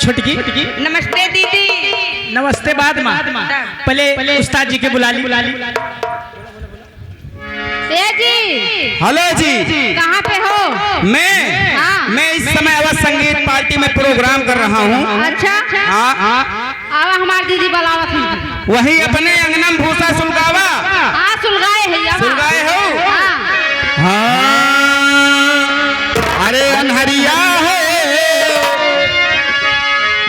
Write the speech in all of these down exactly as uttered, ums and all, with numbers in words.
छोटकी। नमस्ते दीदी। नमस्ते बाद मा। पहले उस्ताद जी के बुला ली। ए जी। हेलो जी। कहाँ पे हो? मैं? हाँ। मैं इस समय अवध संगीत पार्टी में प्रोग्राम कर रहा हूँ। अच्छा। हाँ। आवा, हमार दीदी बुलावत हैं। वही अपने अंगना में भूसा सुलगावा। हाँ, सुलगाए है, आवा। सुलगाए हो? हाँ। हाँ। अरे अन्हरिया है,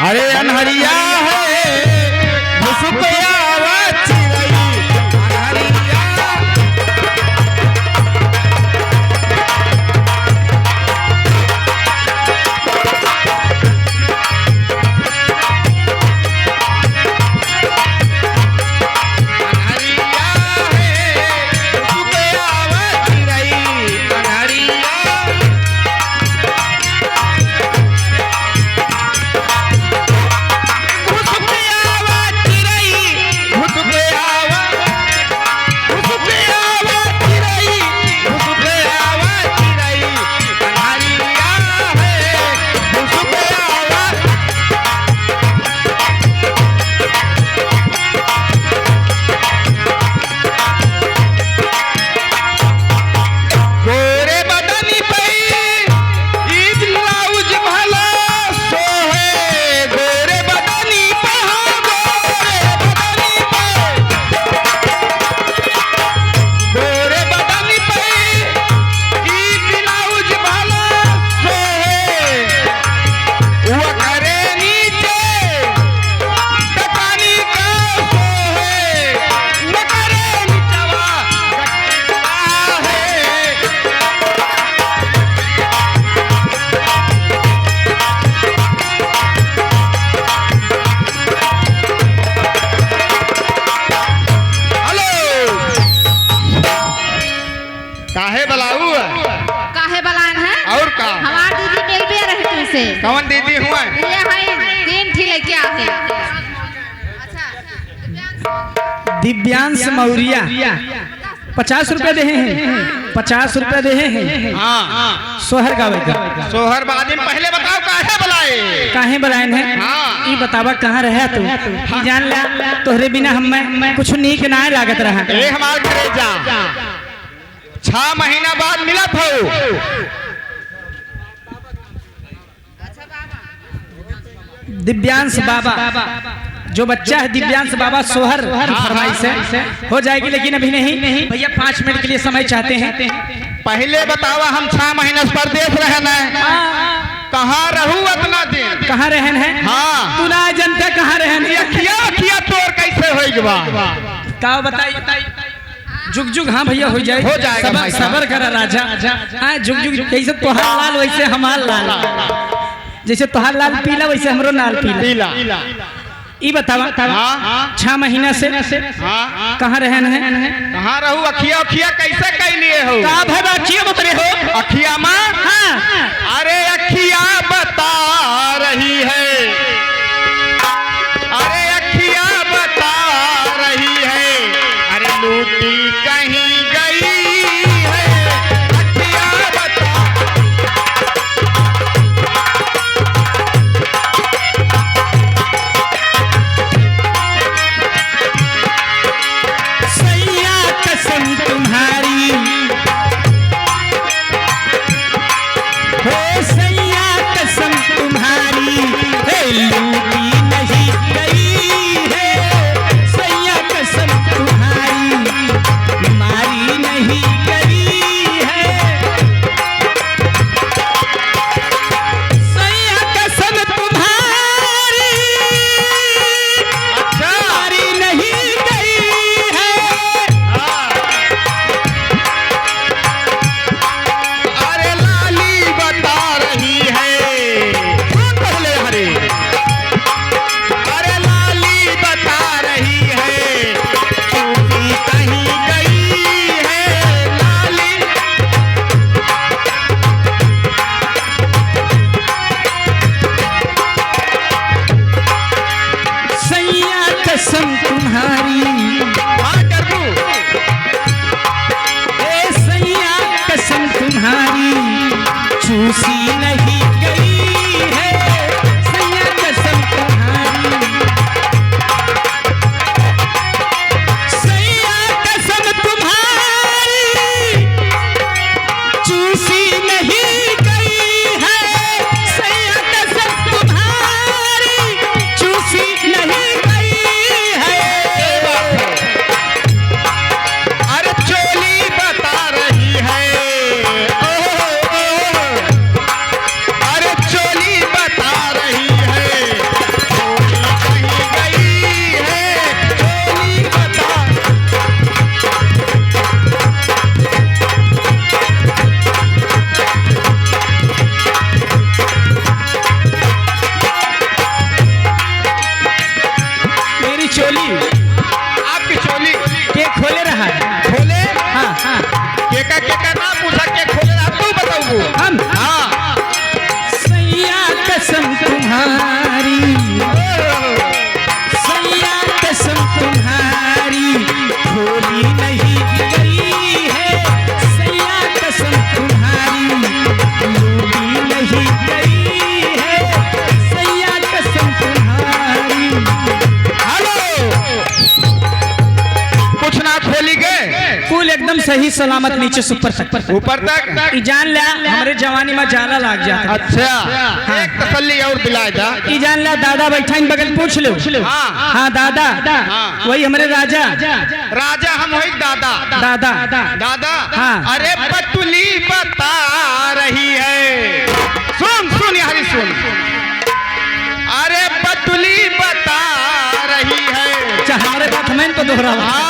अरे अन्हरिया है, भुसुक आवा चिरई, अन्हरिया। गोरे बदनी पे ई ब्लाउज भला सोहे, गोरे बदनी पे, हाँ, गोरे बदनी पे, गोरे बदनी पे ई ब्लाउज भला सोहे, ओकरे नीचे तकानी का सोहे, ओकरे निचवा गटका है। हेलो। काहे बलाऊ? काहे बलान है? और का? हमार दीदी मिलबे रहे तुमसे। कौन दीदी हुआ? ये है, तीन ठी लेके आए हैं। दिव्यांश मौर्या, पचास रुपया देहे हैं, पचास रुपया देहे हैं। हाँ। सोहर गावे का। सोहर बाद में, पहले बताओ काहे बलाए? काहे बलाएन है? हाँ। ई बतावा कहाँ रहा तू? हाँ। जान ला, तोहरे बिना हमें कुछ नीक ना लागत रहा। ए हमार करेजा। छह महीना बाद मिलत हो। दिव्यांश बाबा, जो बच्चा है दिव्यांश बाबा, सोहर हाँ, फरमाइश है, हाँ। हो जाएगी, लेकिन अभी नहीं। भैया पाँच मिनट के लिए समय चाहते हैं। पहले बतावा, हम छह महीना से परदेस रहन है। हाँ। कहाँ रहू अतना दिन? कहाँ रहन है? हाँ। तू ना जनता कहाँ रहन है? अखिया, अखिया तोर कैसे होइग बा? का बताई? जुग जुग, हाँ भैया, हो जाए। हो जाएगा सबर, भाई साहब। सबर करा राजा। हाँ, जुग जुग, जैसे तोहार लाल वैसे हमार लाल, जैसे तोहार लाल पीला वैसे हमरो लाल पीला। पीला। ई बतावा, हाँ। छह महीना से हाँ। कहाँ रहन है? कहाँ रहू? अखिया, अखिया कैसे कह लिए हो? का भर अखिया बतरे हो? अखिया माँ? हाँ। अरे अखिया बता रही है, अरे अखिया बता रही है, अरे लूटी कहीं गई है, अखिया बता। सैया कसम तुम्हारी, हो सैया कसम तुम्हारी, हे लूटी नहीं गई है, सैया कसम तुम्हारी, मारी नहीं गई है। सैया कसम तुम्हारी, अच्छा। मारी नहीं गई है। हाँ। अरे लाली बता रही है। कौन पहले हरे? अरे लाली बता रही है, चूसी कहीं गई है लाली। सैया कसम तुम्हारी। हाँ, डरबू। ए सैया कसम तुम्हारी, चूसी नहीं गई है। सैया कसम आपकी चोली के खोले रहा? खोले? हाँ, हाँ। केका, केका ना पूछा, के खोले रहा, तू बताऊ। हम? हाँ। सैया कसम तुम्हारी, सैया कसम तुम्हारी, खोली नहीं गई है। सैया कसम तुम्हारी, लूटी नहीं गई है। सैया कसम तुम्हारी। हेलो, कुछ ना खोली के? कुल एकदम सही सलामत नीचे से ऊपर तक। ऊपर तक? ई जान ल्या, हमरे जवानी मा जाला लाग जात है। अच्छा, हाँ। एक तसल्ली और दिलाए दा। ई जान ल्या, दादा बैठा इन बगल, पूछ लो। हाँ। हाँ, दादा। हाँ। वही हमरे राजा। राजा हम वही दादा। दादा। दादा। हाँ। अरे बतुली बता रही है। सुन, सुन, यारी सुन। अरे बतुली बता रही है। अच्छा, हमरे बात हमें तो दोहरावा।